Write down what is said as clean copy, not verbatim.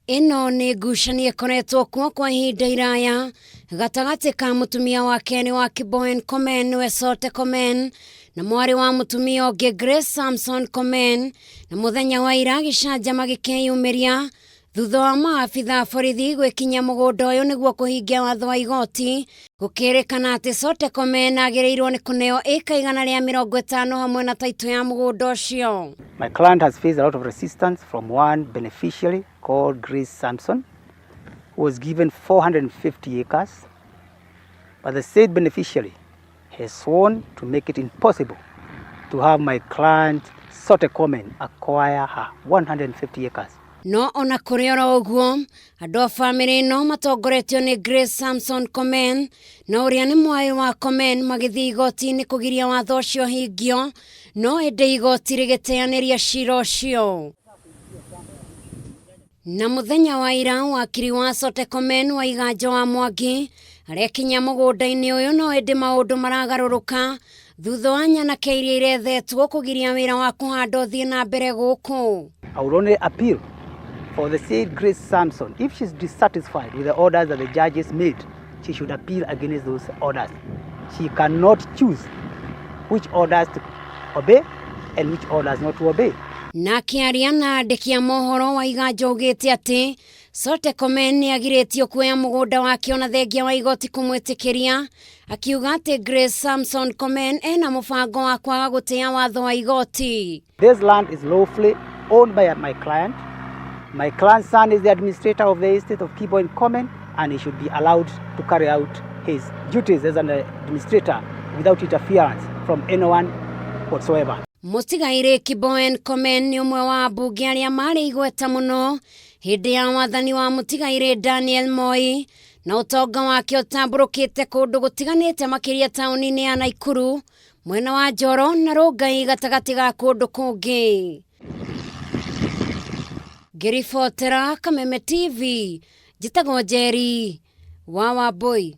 Ĩno nĩ ngucanio ĩkoretwo kuo kwa ihinda iraya gatagatĩ ka mũtumia wa kerĩ wa Kiboen Komen nĩwe Sote Komen na mwarĩ wa mũtumia ũngĩ Grace Samson Komen, na mũthenya wa ira gĩcanjama gĩkĩyumĩria thutha wa maabitha a borithi gwĩkinyia mũgũnda ũyũ nĩguo kũhingia watho wa igoti. Gũkĩrĩkana atĩ Sote Komen agĩrĩirwo nĩ kũneo ĩka 150 hamwe na taitũ ya mũgũnda ũcio. My client has faced a lot of resistance from one beneficiary called Grace Sampson, who was given 450 acres, but the said beneficiary has sworn to make it impossible to have my client Sote Komen acquire her 150 acres. No ona kũrĩ oro ũguo, andũ a bamĩrĩ ĩno matongoretio nĩ Grace Samson Komen na ũrĩa nĩ mwarĩ wa Komen magĩthiĩ igoti-inĩ kũgiria watho ũcio hingio, no ĩndĩ igoti rĩgĩteanĩria cira ũcio. Na mũthenya wa ira, wakiri wa Sote Komen wa Iganjo wa Mwangi arekinya mũgũnda-inĩ ũyũ, no ĩndĩ maũndũ maragarũrũka thutha wa nyanake iria irethetwo kũgiria wĩra wa kũhanda ũthiĩ na mbere gũkũ. I would only appeal for the said Grace Sampson, if she's dissatisfied with the orders that the judges made, she should appeal against those orders. She cannot choose which orders to obey and which orders not to obey. Na akĩaria na andĩki a mohoro, wa Iganjo augĩte atĩ Sote Komen nĩ agirĩtio kuoya mũgũnda wake ona thengia wa igoti kũmwĩtĩkĩria, akiuga atĩ Grace Samson Komen ena mũbango wa kwaga gũtĩa watho wa igoti. This land is lawfully owned by my client. My client's son is the administrator of the estate of Kiboin Komen, and he should be allowed to carry out his duties as an administrator without interference from anyone whatsoever. Mũtigairĩ Kiboen Komen nĩ ũmwe wa ambunge arĩa marĩ igweta mũno hĩndĩ ya wathani wa mũtigairĩ Daniel Moi, na ũtonga wake ũtambũrũkĩte kũndũ gũtiganĩte, makĩria taũni-inĩ ya Naikuru, mwena wa Njoro na Rongai, gatagatĩ ga kũndũ kũngĩ. Ngĩribotera Kameme TV, njĩtagwo Njeri wa Wambui.